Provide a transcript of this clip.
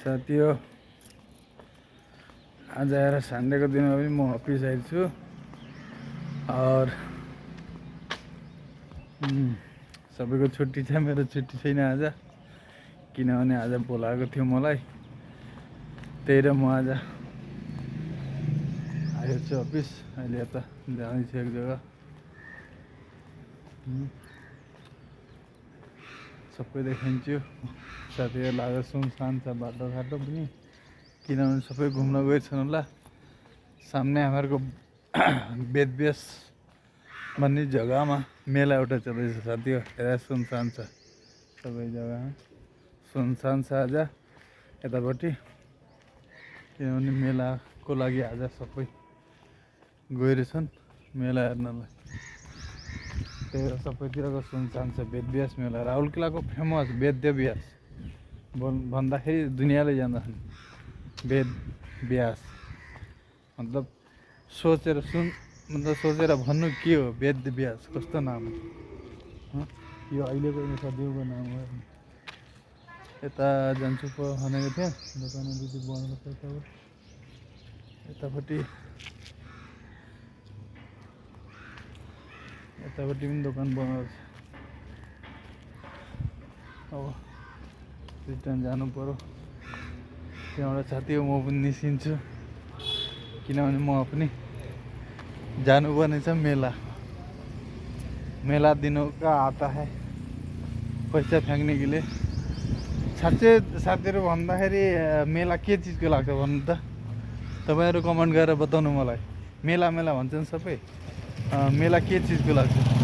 साथीहरु आज आएर संडेको दिनमा पनि म अफिस आएको छु और सबैको छुट्टी छ मेरो छुट्टी छैन आज किनभने आज बोलाएको थियो मलाई त्यही र म आज आएको छु अफिस अहिले यता जाँदैछु एक जग्गा सबै देखाइन्छु साथीहरु लाग्यो सुनसान छ बाटोघाटो पनि किनभने सबै घुम्न गइछन् होला सामने हामीहरुको वेदव्यास भन्ने जग्गामा मेला एउटा चल्दैछ साथीहरु हेर सुनसान छ सबै जग्गा सुनसान छ आज यतापट्टि किनभने मेलाको लागि आज सबै गइरहेछन् मेला हेर्नलाई त्यही भएर सबैतिरको सुनसान छ वेदव्यास मेला राउरकेलाको फेमस वेदव्यास भन्दाखेरि दुनियाँले जान्दछन् वेदव्यास मतलब सोचेर सोचेर भन्नु के हो वेदव्यास कस्तो नाम हो यो अहिलेको सदियोको नाम हो यता जान्छु भनेको थिएँ दोकान दिदी बनाउनु पर्छ यतापट्टि पनि दोकान बनाउँछ अब रिटर्न जानु पर्यो त्यहाँबाट साथी म पनि निस्किन्छु किनभने म पनि जानुपर्ने छ मेला दिनों का आता है पैसा फ्याँक्ने के लिए साँच्चै साथीहरु भन्दाखेरि मेला के चीजको लाग्छ भन्नु त तपाईहरु कमेन्ट गरेर बताउनु मलाई मेला भन्छन् सबै मेला के चीजको लाग्छ